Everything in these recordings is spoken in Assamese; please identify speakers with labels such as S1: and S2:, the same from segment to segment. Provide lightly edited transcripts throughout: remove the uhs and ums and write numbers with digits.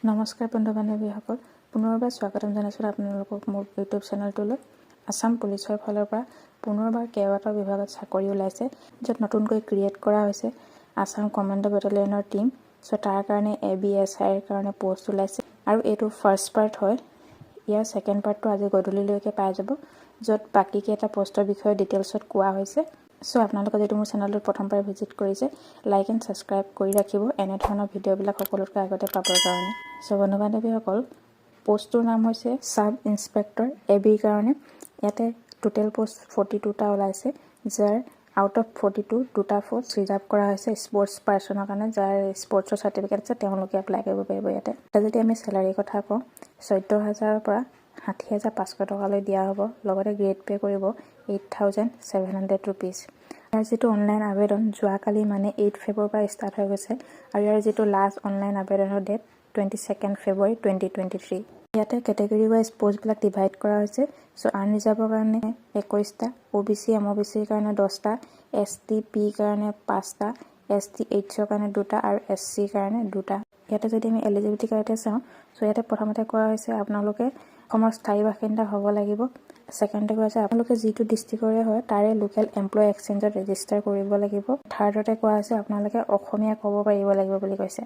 S1: নমস্কাৰ বন্ধু বান্ধৱীসকল, পুনৰবাৰ স্বাগতম জনাইছোঁ আপোনালোকক মোৰ ইউটিউব চেনেলটোলৈ। আছাম পুলিচৰ ফালৰ পৰা পুনৰবাৰ কেইবাটাও বিভাগত চাকৰি ওলাইছে, য'ত নতুনকৈ ক্ৰিয়েট কৰা হৈছে আছাম কমাণ্ডো বেটেলিয়নৰ টীম। চ' তাৰ কাৰণে এ বি, এছ আইৰ কাৰণে পষ্ট ওলাইছে আৰু এইটো ফাৰ্ষ্ট পাৰ্ট হয়। ইয়াৰ ছেকেণ্ড পাৰ্টটো আজি গধূলিলৈকে পাই যাব, য'ত বাকীকেইটা পষ্টৰ বিষয়ে ডিটেইলছত কোৱা হৈছে। চ' আপোনালোকে যদি মোৰ চেনেলটোত প্ৰথমবাৰ ভিজিট কৰিছে, লাইক এণ্ড ছাবস্ক্ৰাইব কৰি ৰাখিব এনেধৰণৰ ভিডিঅ'বিলাক সকলোতকৈ আগতে পাবৰ কাৰণে। চ' বন্ধু বান্ধৱীসকল, পষ্টটোৰ নাম হৈছে ছাব ইনস্পেক্টৰ এ বিৰ কাৰণে। ইয়াতে টোটেল পষ্ট 42টা ওলাইছে, যাৰ আউট অফ 42 দুটা পষ্ট ৰিজাৰ্ভ কৰা হৈছে স্পৰ্টছ পাৰ্চনৰ কাৰণে। যাৰ স্পৰ্টছৰ চাৰ্টিফিকেট আছে, তেওঁলোকে এপ্লাই কৰিব পাৰিব ইয়াতে। এতিয়া যদি আমি চেলাৰীৰ কথা কওঁ, 14,000ৰ পৰা 60,500 টকালৈ দিয়া হ'ব। লগতে গ্ৰেড পে' কৰিব ₹8,700। ইয়াৰ যিটো অনলাইন আবেদন, যোৱাকালি মানে 8 ফেব্ৰুৱাৰীৰ পৰা ষ্টাৰ্ট হৈ গৈছে আৰু ইয়াৰ যিটো লাষ্ট অনলাইন আবেদনৰ ডেট 22 February 2023। ইয়াতে কেটেগৰী ৱাইজ পষ্টবিলাক ডিভাইড কৰা হৈছে। চ' আনৰিজাৰ্ভৰ কাৰণে 21টা, অ' বি চি, এম অ' বি চিৰ কাৰণে 10টা, এছ টি পিৰ কাৰণে পাঁচটা, এছ টি এইচৰ কাৰণে দুটা আৰু এছ চিৰ কাৰণে দুটা। ইয়াতে যদি আমি এলিজিবিলিটি ক্ৰাইটেৰিয়া চাওঁ, চ' ইয়াতে প্ৰথমতে কোৱা হৈছে আপোনালোকে অসমৰ স্থায়ী বাসিন্দা হ'ব লাগিব। ছেকেণ্ডতে কোৱা হৈছে আপোনালোকে যিটো ডিষ্ট্ৰিক্টৰে হয়, তাৰে লোকেল এমপ্লয় এক্সচেঞ্জত ৰেজিষ্টাৰ কৰিব লাগিব। থাৰ্ডতে কোৱা হৈছে আপোনালোকে অসমীয়া ক'ব পাৰিব লাগিব বুলি কৈছে।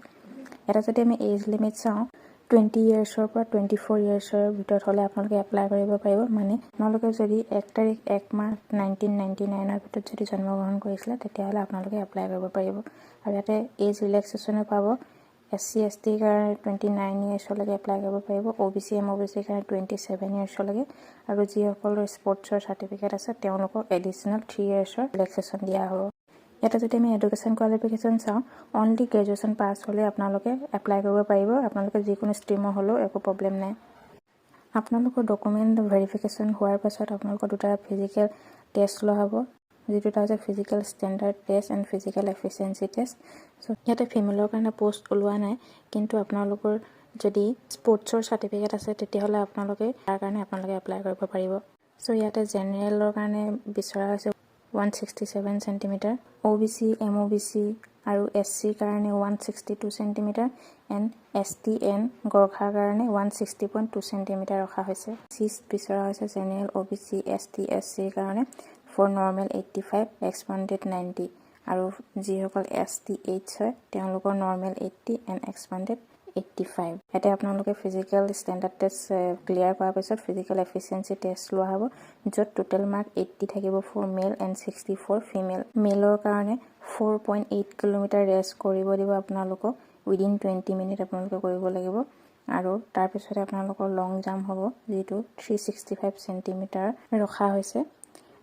S1: ইয়াতে যদি আমি এজ লিমিট চাওঁ, 20 ইয়েৰ্ছৰ পৰা 24 ইয়েৰ্ছৰ ভিতৰত হ'লে আপোনালোকে এপ্লাই কৰিব পাৰিব। মানে আপোনালোকে যদি 1 তাৰিখ 1 মাহ 1999ৰ ভিতৰত যদি জন্মগ্ৰহণ কৰিছিলে, তেতিয়াহ'লে আপোনালোকে এপ্লাই কৰিব পাৰিব। আৰু ইয়াতে এজ ৰিলেক্সেশ্যনো পাব। এছ চি, এছ টিৰ কাৰণে 29 ইয়েৰ্ছলৈকে এপ্লাই কৰিব পাৰিব, অ' বি চি, এম অ' বি চিৰ কাৰণে 27 ইয়েৰ্ছলৈকে আৰু যিসকলৰ স্পৰ্টছৰ চাৰ্টিফিকেট আছে, তেওঁলোকক এডিশ্যনেল 3 ইয়েৰ্ছৰ ৰিলেক্সেশ্যন দিয়া হ'ব। ইয়াতে যদি আমি এডুকেশ্যন কোৱালিফিকেশ্যন চাওঁ, অনলি গ্ৰেজুৱেশ্যন পাছ হ'লে আপোনালোকে এপ্লাই কৰিব পাৰিব। আপোনালোকে যিকোনো ষ্ট্ৰীমৰ হ'লেও একো প্ৰব্লেম নাই। আপোনালোকৰ ডকুমেণ্ট ভেৰিফিকেশ্যন হোৱাৰ পাছত আপোনালোকৰ দুটা ফিজিকেল টেষ্ট লোৱা হ'ব, যিটো এটা হৈছে physical standard test and physical efficiency test। So ইয়াতে ফিমেলৰ কাৰণে পষ্ট ওলোৱা নাই, কিন্তু আপোনালোকৰ যদি স্পৰ্টছৰ চাৰ্টিফিকেট আছে, তেতিয়াহ'লে আপোনালোকে তাৰ কাৰণে আপোনালোকে এপ্লাই কৰিব পাৰিব। চ' ইয়াতে জেনেৰেলৰ কাৰণে বিচৰা হৈছে 167 centimeter, OBC, MOBC আৰু এছ চিৰ কাৰণে 162 centimeter and ST and গোৰ্খাৰ কাৰণে 160.2 centimeter ৰখা হৈছে। চিষ্ট বিচৰা হৈছে general, O' B C, S T, S চিৰ কাৰণে for normal 85, expanded 90 আৰু যিসকল এছ টি এইচ হয়, তেওঁলোকৰ normal 80 and expanded 85। ইয়াতে আপোনালোকে ফিজিকেল ষ্টেণ্ডাৰ্ড টেষ্ট ক্লিয়াৰ কৰাৰ পিছত ফিজিকেল এফিচিয়েঞ্চি টেষ্ট লোৱা হ'ব, য'ত টোটেল মাৰ্ক 80 থাকিব for male and 60 for female। মেলৰ কাৰণে 4.8 kilometer race কৰিব দিব আপোনালোকক। উইদিন 20 মিনিট আপোনালোকে কৰিব লাগিব। আৰু তাৰপিছতে আপোনালোকৰ লং জাম্প হ'ব, যিটো 365 চেণ্টিমিটাৰ ৰখা হৈছে।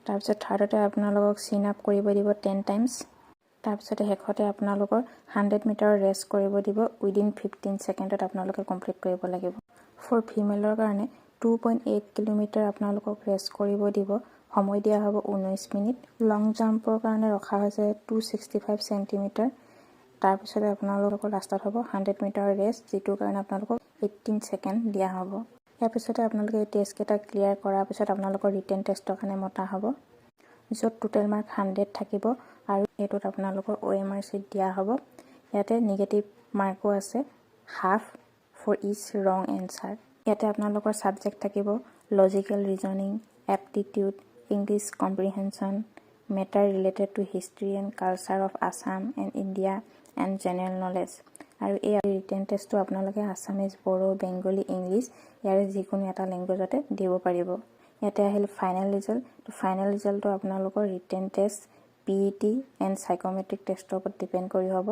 S1: তাৰপিছত থাৰ্ডতে আপোনালোকক চিন আপ কৰিব দিব 10 টাইমছ। তাৰপিছতে শেষতে আপোনালোকৰ 100 মিটাৰ ৰেচ কৰিব দিব। উইদিন 15 ছেকেণ্ডত আপোনালোকে কমপ্লিট কৰিব লাগিব। ফৰ ফিমেলৰ কাৰণে 2.8 কিলোমিটাৰ আপোনালোকক ৰেচ কৰিব দিব। সময় দিয়া হ'ব 19 মিনিট। লং জাম্পৰ কাৰণে ৰখা হৈছে 265 চেণ্টিমিটাৰ। তাৰপিছতে আপোনালোকৰ লাষ্টত হ'ব 100 মিটাৰ ৰেচ, যিটোৰ কাৰণে আপোনালোকক 18 ছেকেণ্ড দিয়া হ'ব। ইয়াৰ পিছতে আপোনালোকে এই টেষ্টকেইটা ক্লিয়াৰ কৰাৰ পিছত আপোনালোকৰ ৰিটেন টেষ্টৰ কাৰণে মতা হ'ব, য'ত টোটেল মাৰ্ক 100 থাকিব আৰু এইটোত আপোনালোকৰ অ' এম আৰ চিট দিয়া হ'ব। ইয়াতে নিগেটিভ মাৰ্কো আছে, half for each wrong answer। ইয়াতে আপোনালোকৰ ছাবজেক্ট থাকিব logical reasoning, aptitude, English comprehension, matter related to history and culture of Assam and India and general knowledge। আৰু এই ৰিটেন টেষ্টটো আপোনালোকে আছামিজ, বড়ো, বেংগলী, ইংলিছ ইয়াৰে যিকোনো এটা লেংগুৱেজতে দিব পাৰিব। ইয়াতে আহিল ফাইনেল ৰিজাল্ট। ফাইনেল ৰিজাল্টটো আপোনালোকৰ written test, PET and psychometric টেষ্টৰ ওপৰত ডিপেণ্ড কৰি হ'ব,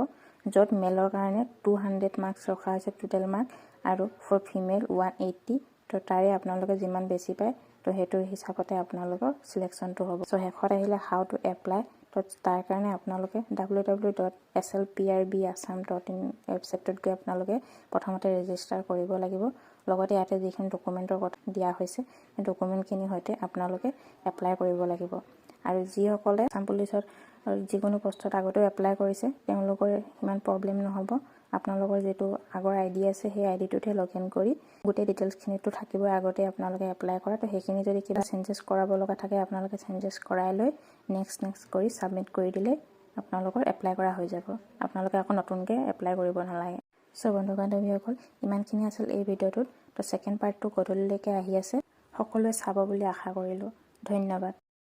S1: য'ত মেলৰ কাৰণে 200 মাৰ্কছ ৰখা হৈছে টোটেল মাৰ্ক আৰু ফৰ ফিমেল 180। তো তাৰে আপোনালোকে যিমান বেছি পায়, তো সেইটো হিচাপতে আপোনালোকৰ চিলেকশ্যনটো হ'ব। চ' শেষত আহিলে how to apply. তো তাৰ কাৰণে আপোনালোকে ww.slprbAssam.in ৱেবছাইটটোত গৈ আপোনালোকে প্ৰথমতে ৰেজিষ্টাৰ কৰিব লাগিব। লগতে ইয়াতে যিখিনি ডকুমেণ্টৰ কথা দিয়া হৈছে, সেই ডকুমেণ্টখিনিৰ সৈতে আপোনালোকে এপ্লাই কৰিব লাগিব। আৰু যিসকলে আছাম পুলিচত যিকোনো পষ্টত আগতেও এপ্লাই কৰিছে, তেওঁলোকৰ সিমান প্ৰব্লেম নহ'ব। আপোনালোকৰ যিটো আগৰ আই ডি আছে, সেই আই ডিটোতহে লগ ইন কৰি গোটেই ডিটেইলছখিনিতো থাকিবই আগতে আপোনালোকে এপ্লাই কৰা। তো সেইখিনি যদি কিবা চেঞ্জেছ কৰাব লগা থাকে, আপোনালোকে চেঞ্জেছ কৰাই লৈ নেক্সট নেক্সট কৰি ছাবমিট কৰি দিলে আপোনালোকৰ এপ্লাই কৰা হৈ যাব। আপোনালোকে আকৌ নতুনকৈ এপ্লাই কৰিব নালাগে। চ' বন্ধু বান্ধৱীসকল, ইমানখিনি আছিল এই ভিডিঅ'টোত। তো ছেকেণ্ড পাৰ্টটো গধূলিলৈকে আহি আছে, সকলোৱে চাব বুলি আশা কৰিলোঁ। ধন্যবাদ।